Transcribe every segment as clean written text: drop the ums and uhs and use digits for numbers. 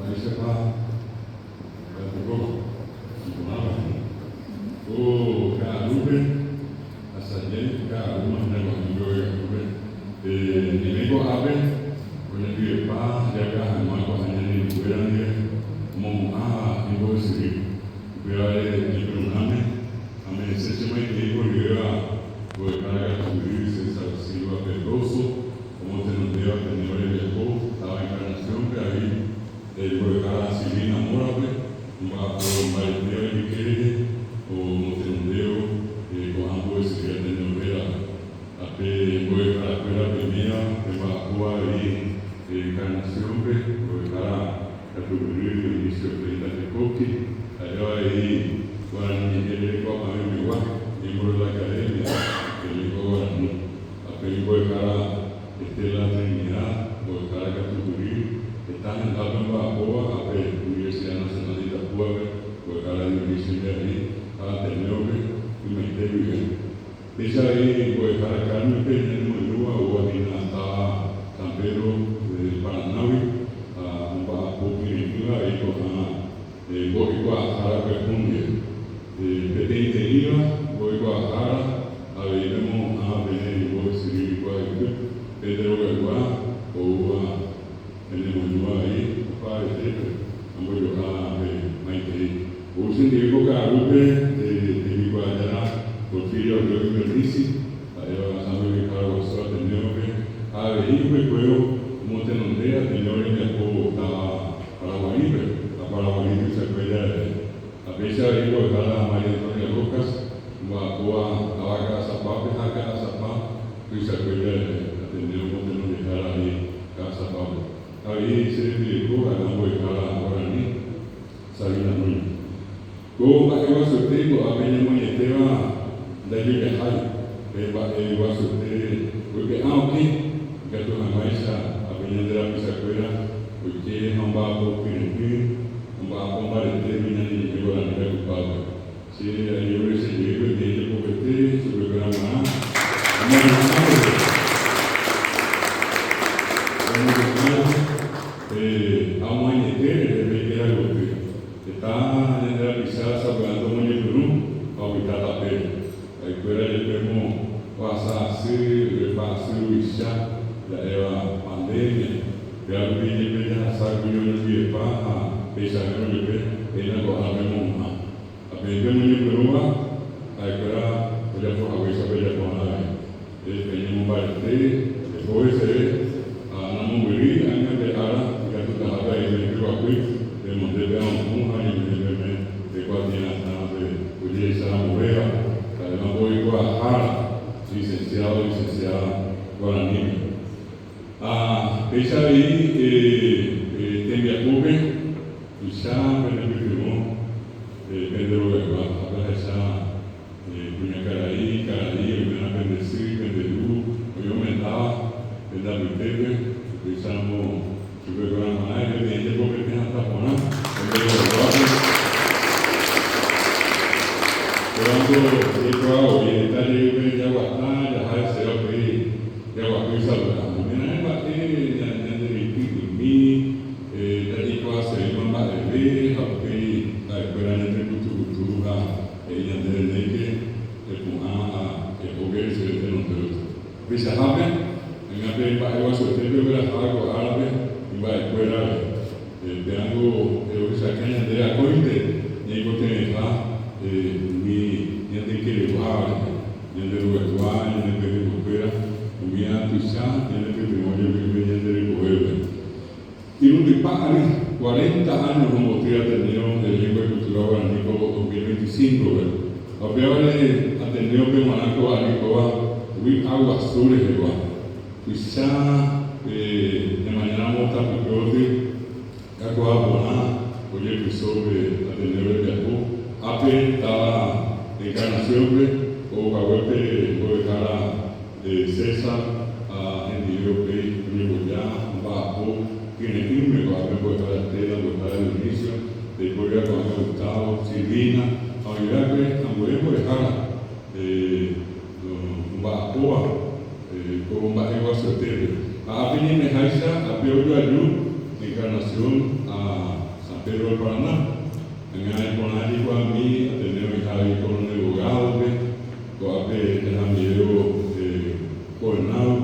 Mba'éichapa jarekóva iporãva hína. Ko ka'arúpe, asaje ka'arúma hína ko'ág̃a mbeguekatúpe, ñaime ko'ápe oñondivepa jaka hag̃ua ko'ã ñane irũnguéra ndive omohu'ã imbo'esyry. Upévare ñepyrũrãme ame'ẽse che maitei mboyvéva mbo'ehára katupyry César Silva Pedrozo, omotenondéva Ateneo rembiapo táva Encarnación-pe avei mbo'ehára Silvina Mora-pe, omba'apo mbaretéva ijyke rehe omotenondévo ko'ã mbo'esyry Ateneo rérape. Ha pe mbo'eharakuéra peiméva pemba'apóva avei Encarnación-pe, mbo'ehára katupyry Dionisio Fleitas Tchaikovsky, ha'éva avei Guarani Ñe'ẽ Rerekuapavẽmegua, miembro de la Academia de Lengua Guaraní. Ha pe mbo'ehára Estela Trinidad, mbo'ehára katupyry, heta hendápe omba'apóva ha pe Universidad Nacional de Itapúape, mbo'ehára Dionisio Ingarai ha Ateneo-pe ymaite guive. Péicha avei mbo'ehára Carmen-pe ñanemoirũva oúva hína táva San Pedro del Paranágui ha omba'apo kyre'ỹva avei ko'ã mbo'ekuaahára pyahu ndive. Peteĩteĩva mbo'ekuaahára avei pemo'ã peẽ imbo'esyry hikuái pende rogaygua oúva penemoirũva avei opa aretépe ambojo'a pe maitei. Ou chendive ko ka'arúpe tembikuaajára Porfirio Ortega Invernizzi, ha'éva sãmbyhyhára guasu Ateneo-pe ha avei upekuévo omotenonde Ateneo rembiapo táva Paraguarípe ha Paraguarí tuichakue javeve. Ha péicha avei mbo'ehára María Antonia Rojas, omba'apóva táva Ka'asapápe ha Ka'asapa tuichakue javeve, Ateneo motenondehára avei Ka'asapápe. Avei che rembireko ha'éva mbo'ehára guarani, Sabina Núñez. Ko mba'e guasuete ko'ápe ñamoñetéva ndaijojahái, pe mba'e guasuete oipe'a okẽ ikatu hag̃uáicha ape ñande rapichakuéra oike ha omba'apo kyre'ỹ, omba'apo mbaretégui ñane ñe'ẽ guarani rakupápe. Che ajerure che jey peteĩ jepopete chupekuéra g̃uarã, omohu'ã rehe, omohu'ã rehe ha omoañete rehe pe ikerayvoty. Heta ñande rapicha sapy'ánte omoñepyrũ ha opyta tapére. Ha'ekuéra jepémo ohasa asy, ojepa asy ruvicha, ja'éva pandemia. Péva rupi jepe jahasa kuri oñondivepa ha peichavérõ jepe péina ko'ápe mohu'ã. Ha peẽ pemoñepyrũva, ha'ekuéra ojapo haguéicha pejapo arãve. Peñemombarete, peho heseve ha namombyry ág̃a pe ára ikatutahápe aime pyguapy, pemonde pe ao'ũ ha ñeme'ẽ peme pe kuatia'atã pe ojehecharamovéva, ha'éva mbo'ekuaahára, licenciado, licenciada guaranípe. Ha péicha avei tembiapópe tuicha penepytyvõ pende rogaygua ha pehecha Kuñakarai, karai, oimérã pende sy, pende ru, oĩ omendáva pende apytépe, upéicharamo chupekuéra g̃uarã peteĩ jepopete hatã porã pende rogaguápe. Pévango jaikuaa voi heta jeýpe jaguata jaha hese upéi jaguapy sapy'a. Oimeraẽ mba'e ñandereity umi ndajaikuaasevéima mba'eve ha upéi ha'ekuéra ñandekutukutu ha He'i ñandéve néike epu'ã ha ehóke che tenonde gotyo. Upeichahápe, ág̃a pe mba'e guasuetépe ogueraháva ko árape imba'ekuéra rehe. Péango rohechaka ñande akóinte ñaikotevẽha umi ñande kereguáva rehe, ñande rogaygua, ñane pehẽnguekuéra, umíva tuicha ñanepytyvõ jepi upe ñande rekovépe. Irundypa ary, cuarenta años omboty Ateneo de Lengua y Cultura Guaraní ko 2025-pe. Ha upévare Ateneo-pe g̃uarã ko ary kóva vy'a guasu rehegua. Tuicha pe ñamañáramo tapykuévoty kakuaa porã ojepyso pe Ateneo rembiapo. Ápe táva Encarnación-pe ouhaguépe mbo'ehára César ha hendive upéi oñemboja omba'apo kyre'ỹme ko'ápe mbo'ehára Estela, mbo'ehára Dionisio, ndaipóriva ko'ág̃a Gustavo, Silvina ha oĩva'ekue ambue mbo'ehára omba'apóva ko mba'e guasuetépe. Ha ápe ñaimeháicha ápe ojoaju. Encarnación ha San Pedro del Paraná. Ag̃a iporã jaikuaami Ateneo oĩha avei Coronel Bogado-pe, ko'ápe Jaramillo Coronado,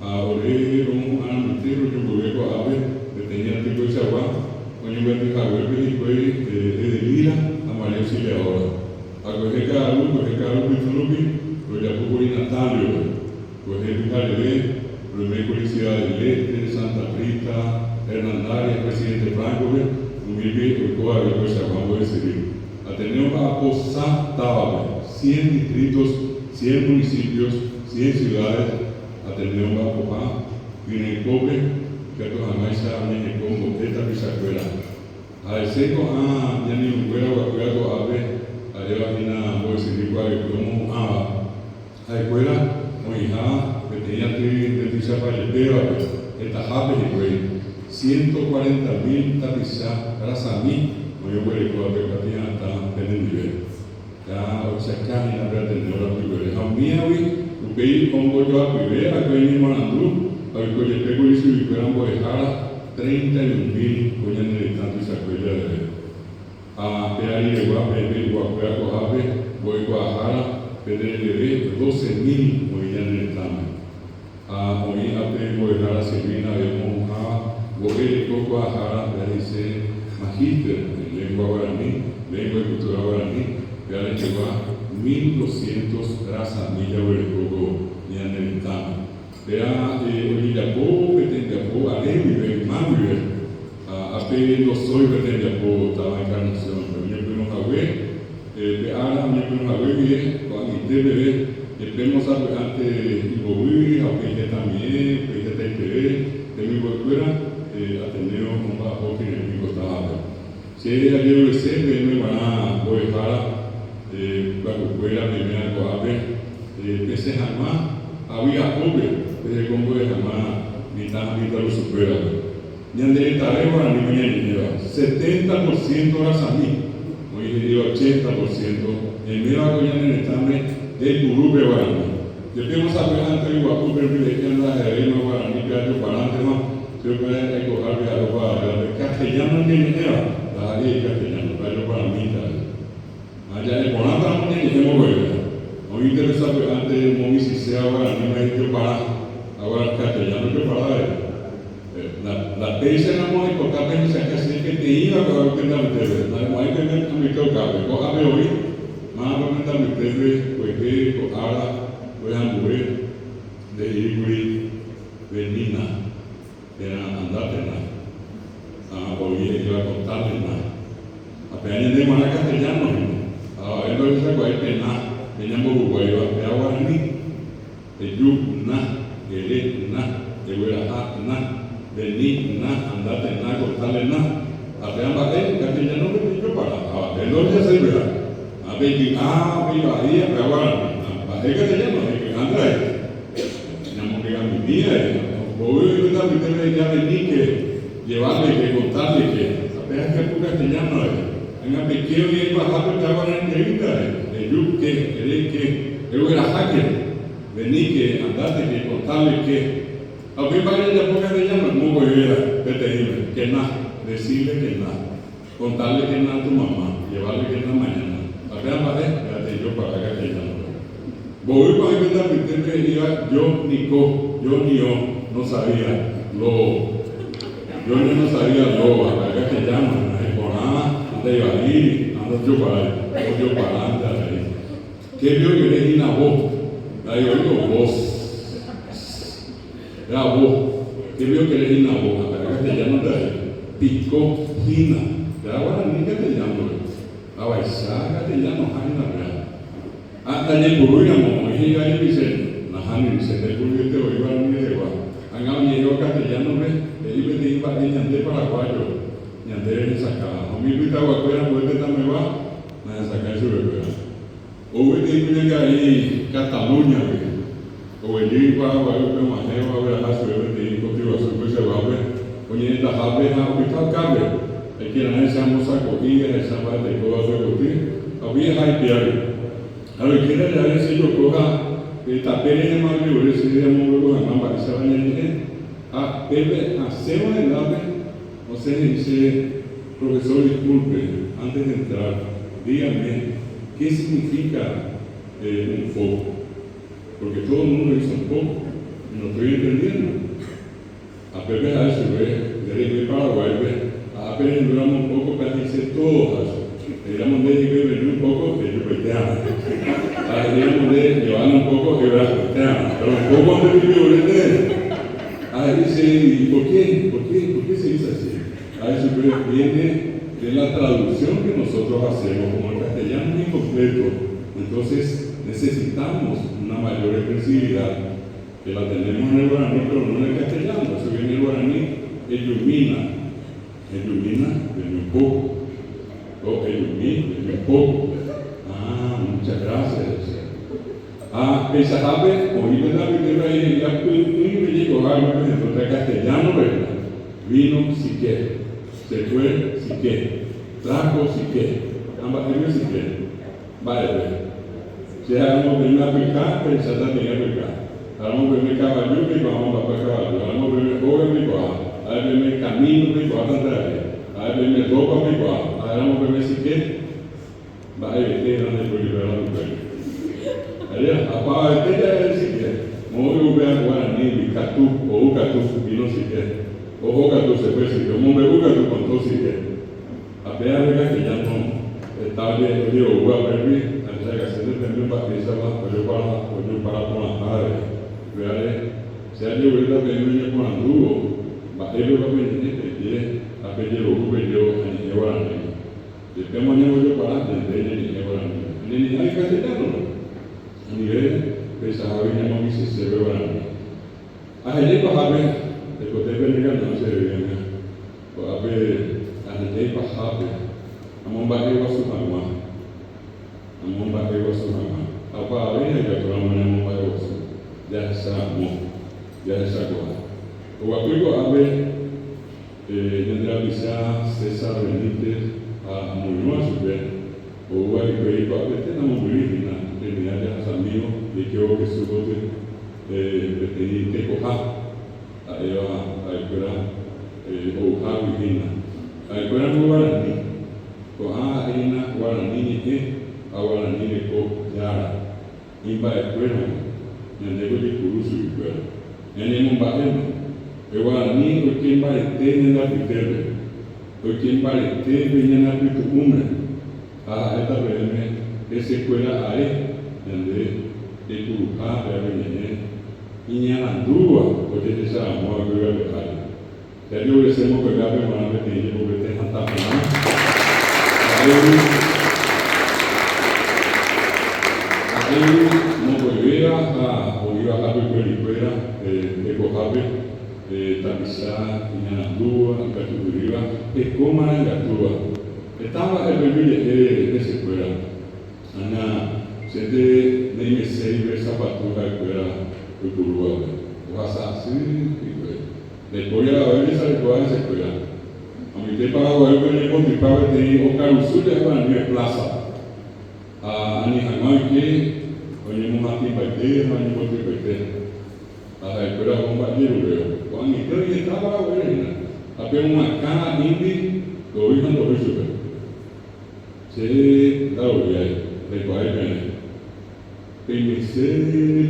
ha ore romohu'ãrambyte rojomboyve ko'ápe peteĩ aty koichagua oñembyaty haguépe hikuái Edelira ha María Auxiliadora. Ha kuehe ka'aru, kuehe ka'aru pytũ rupi rojapo kuri Natalio-pe. Kuehe pyhareve roime kuri Ciudad del Este, Santa Rita, Hernandarias, Presidente Franco-pe, umípe oiko avei koichagua mbo'esyry. Ateneo mba'apo sa távape, cien distritos, cien municipios, cien ciudades, Ateneo mba'apoha kyre'ỹkópe ikatu hag̃uáicha oñeheko mbo'e tapichakuéra. Ha'ese ko'ã ñane irũnguéra guapýva ko'ápe ha'éva hína mbo'esyry kuave'ỹ omohu'ãva. Ha'ekuéra oĩha peteĩ aty ndetuichapajepévape, hetahápe hikuái, ciento cuarenta mil tapicha rasami oĩ oguerekóva pe kuatia'atã penendive. Ja ohechaka hína pe Ateneo rapykuere. Ha umíagui upéi ombojoapyve va'ekue iñemoarandu ha oiko jepe kuri chuguikuéra mbo'ehára treinta y un mil ko ñane retã tuichakue javeve. Ha pe ariregua peẽ peikuaakuéra ko'ápe mbo'ekuaahára pende reheve doce mil oĩ ñane retãme. Ha oĩ ápe mbo'ehára Silvina avei omohu'ãva mbo'e reko kuaahára pe he'ise Magíster en Lengua Guarani, Lengua y Cultura Guarani, pe arehegua mil doscientos rasami jaguereko ko ñane retãme. Péa ojejapo pe tembiapo are guive, yma guive, ha ápe ndosói pe tembiapo táva Encarnación-pe. Oñepyrũ hague pe ára oñepyrũ hague guive ko'ag̃aite peve, jepémo sapy'ánte imbovy ha upéi hetãmie, upéi hetaiteve temimbo'ekuéra Ateneo omba'apo kyre'ỹ ko távape. Che ajerurese peẽme g̃uarã mbo'ehára pyahukuéra peimérã ko'ápe pesẽ hag̃ua ha vy'apópe pehekombo'e hag̃ua mitã ha mitãrusukuérape. Ñande retave guarani oñañe'ẽva, setenta por ciento rasami, oĩ he'íva ochenta por ciento, ñaiméva ko ñane retãme jaipurúpe guarani. Jepémo sapy'ánte oiguapy pe rupi he'i andaha'evéima guaranípe ajoparántema, Che upéva aikohápe ha'e opa árape castellano oñeñe'ẽva, ndaha'éi castellano, pe ajoparamíta rehe. Ha ja'e porãta ramo ñañe'ẽ mokõive. Oĩnte pe sapy'ánte omomichĩséva guaraníme ijopara, ha guarani castellano ijopara avei. La péicha ramo aipota pehechaka che peteĩva ko'ápe pende apytépe, nda'emo'ãi pende ambyte okápe, ko'ápe oĩ, mávapa pende apytépe kuehe, ko ára, kue ambue, nde'ígui Venina, térã andátena, ha oĩ he'íva contálena. Ha péa ñande g̃uarã castellano hína. Ha avave ndohechakuaái pe na, pe ñambohuguáiva, péa guarani. Eju na, ere na, egueraha na, veni na, andátena, contálena. Ha péa mba'e castellano-pe pejopara. Ha avave ndohechaséi péa. Ha pe iky'a, pe ivai, ha péa guarani. Ha mba'e castellano, iky'ánte avei. Ñamongeramimi avei, mboy oĩta apytépe javeníke, llevarle-ke, contarle-ke, ha péa hyapu castellano avei. Ág̃a peke oĩ ipahápe pe guarani jeýta avei, eju-ke, ere-ke, egueraháke, veníke, andate-ke, contarle-ke. Ha upéi mba'e jajapo castellano, mokõivéva, peteĩme, que na, decirle que na, contarle que na a tu mamá, llevarle que na mañana. Ha péa mba'e, péa te'i opara castellano-pe. Mboýpa oĩ pende apytépe he'íva yo niko, yo nio, no sabía lo, yo nio no sabía lo, ha castellano, iporã, ndaivaíri, ha ndojoparái, ojoparánte avei. Che pio querés hína vos, ndaivaíko vos, era vos, che pio querés hína vos, ha castellano-nte avei, piko hína, péva guarani castellano-pe, avaicha castellano ha hína péva. Ha ndajaipurúiramo oĩ he'íva jepi che, nahániri, che ndaipuruiete voi guarani rehegua. Ág̃a oñe'ẽvo castellano-pe, he'i peteĩ mba'e ñande paraguayo, ñande rehesakãva. Ha umi pytaguakuéra ambue tetãmegua, nahesakãi chupekuéra. Ou peteĩ kuñakarai Cataluña-gui, oguejy Paraguay upe og̃uahẽvo agueraha chupe peteĩ kotyguasu koichaguápe, oñe'ẽtahápe ha opyta okápe. Aikera'ẽ che ambosako'i ahecha mba'etekóva upe koty, ha upéi aha ipiári. Ha roikéta jave che joko ha pe tapére ñamoaguiore chéve amombe'u hag̃ua mba'éichapa ñañe'ẽ. Ha pépe asẽvo hendápe. Osẽ he'i chéve, Profesor, disculpe, antes de entrar, dígame, qué significa un foco? Porque todo el mundo dice un poco y no estoy entendiendo. Ha pépe ha'e chupe, Nde reime Paraguáipe, ha ápe rehendúramo un poco pe he'ise todo ha'e chupe. He'íramo nde hikuái vení un poco, ejupaite'arã. Ha he'íramo nde llevame un poco, ebrazoite'arã. Pero un poco nde rupi ndéve. Ha he'i che, y por qué? Por qué? Por qué se dice así? Ha'e chupe, Viene de la traducción que nosotros hacemos, como el castellano es incompleto, entonces necesitamos una mayor expresividad, que la tenemos en el guaraní, pero no en el castellano. Eso viene el guaraní, ejumína, ejumína, vení un poco, o ejumi, vení un poco. Ah, muchas gracias, decía. Ha peichahápe oĩ pende apytépe aĩ he'íva py'ỹi pejeikoha yvýpe hembýta castellano rehegua, vino sique, se fue sique, trajo sique, ha mba'épe sique, mba'eve. Che ha'éramo peẽme apyka, pehecháta peẽ apyka. Ha'éramo peẽme kavaju, peikuaáma mba'épa kavaju. Ha'éramo peẽme óga, peikuaa. Ha'e peẽme camino, peikuaáta nde ra'e. Ha'e peẽme ropa, peikuaa. Ha'éramo peẽme sique, Mba'evete nandepói upéva hikuái. Aréa, apavavete jave sique, moõgui upéva guaranígui, katu, ou katu, vino sique, oho katu, se fue sique, omombe'u katu, contó sique. Ha péva pe castellano heta ojerovu apégui, ahechaukase peẽme mba'éichapa ojopara porãha avei. Upévare, che ajeruréta peẽme oñeporandúvo mba'épepa peñe'ẽ peje ha pejerovu pejévo añe'ẽ guaranígui. Jepémo ñambojopara ñande ñañe'ẽ guaraníme. Añeñe'ã castellano-pe. Anive peichahágui ñamomichĩse pe guarani. Aheja ipahápe, tekotevẽ pene kanal che reviéme, ko'ápe aheja ipahápe amomba'eguasu hag̃ua, amomba'eguasu hag̃ua. Ha opavave ñaikatúramo ñamomba'eguasu, jahecha ramo, jahechakuaa. Oguapy ko'ápe. Ñande rapicha César Benítez ha amoirũva chupe, oúva hikuái ko'ápete namombyry hína Trinidad jahasamívo jaikévo Jesús koty peteĩ tekoha ha'éva ha'ekuéra ouhágui hína. Ha'ekuéra niko guarani, ko'ã ha'e hína guarani ñe'ẽ ha guarani reko jára. Imba'ekuéramo, ñandéko jaipuru chuguikuéra. Ñañemomba'éma. Pe guarani oike mbarete ñande apytépe, oike mbarete pe ñane apytu'ũme, ha ha'éta peẽme hesekuéra ae ñande jaipuruha pe apeñe'ẽ iñarandúva ojehecharamóva ko yvy ape ári. Jajerovese mokõivévape g̃uarã peteĩ jepopete hatã porã, ha'égui ha'égui mokõivéva ha oĩva hapykuerikuéra hekohápe tapicha iñarandúva, ikatupyrýva, heko marangatúva. Heta mba'e pégui je'e hesekuéra. Aña, chénte naimeséi pe sapatu ha'ekuéra oipurúvape. Ohasa asy hikuái. Ndaipóri avave ojesarekóva hesekuéra. Amoite Paraguaýpe oñemondypa peteĩ okarusu ja'éva Guarani pláza. Ha ani hag̃ua oike oñemohatĩmbaite ha oñembotypaite. Ha ha'ekuéra oho mba'ejerurévo. Ko'ag̃aite oĩ heta Paraguaýre hína. Ha pe omoakã indi ndoúi ha ndohói chupe. Che ndaroviái, ndaikuaái peẽ. Peimese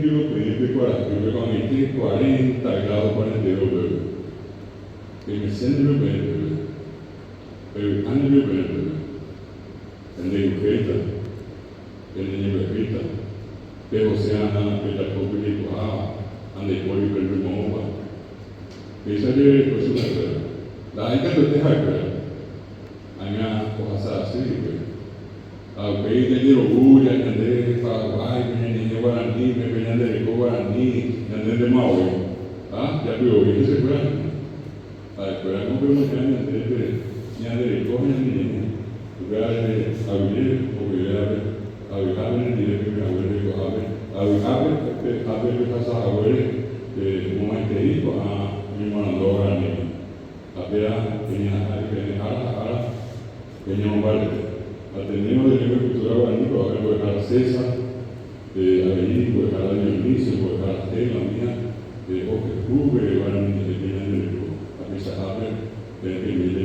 piko peẽ pe kuarahýpe ko'ag̃aite cuarenta grado 42 peve? Peimese piko peẽ peve? Pevy'áne piko peẽ peve? Pendejuhéita, peneñembyahýita, pehose arã pejapo pe jaikuaáva ha ndaipóri upépe moõpa. Péicha jepe chupekuéra, ndaha'éi katuete ha'ekuéra. Aña ohasa asy hikuái. Ha upéi jajerovu ñande Paraguáipe, ñañe'ẽ guaraníme, pe ñande reko guarani, ñande ndéma voi. Ha japyvovi hesekuéra hína. Ha'ekuéra ko pemoña ñandépe ñande reko ha ñane ñe'ẽ. Upévare aguyje oguivévape, avy'ápe nendive peime haguére rekohápe, avy'ápe pe ápe pehasa haguére pe momaitei ko'ã oñemoarandúva guaraníme. Ha péa peñeha'ã peẽ ára ha ára peñemombarete. Ateneo de Lengua y Cultura Guaraní ko'ápe mbo'ehára César, avei mbo'ehára Dionisio, mbo'ehára Tela umía ojehu pe guarani ñe'ẽ pe ñande reko. Ha peichahápe peẽ peime.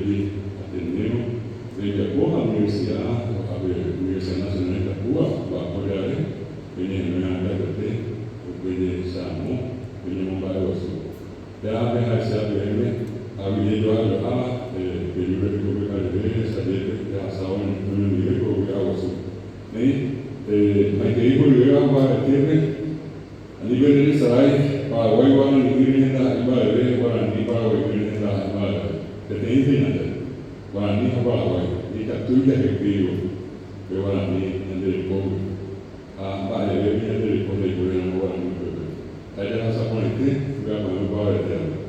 Peteĩnte ñande, Guarani ha Paraguái, ikatúi jahekýivo pe Guarani ñande rekógui ha mba'evégui ñande reko ndaipóriramo Guarani upépe. Tajahasa porãite vy'apavẽ opavavetévape.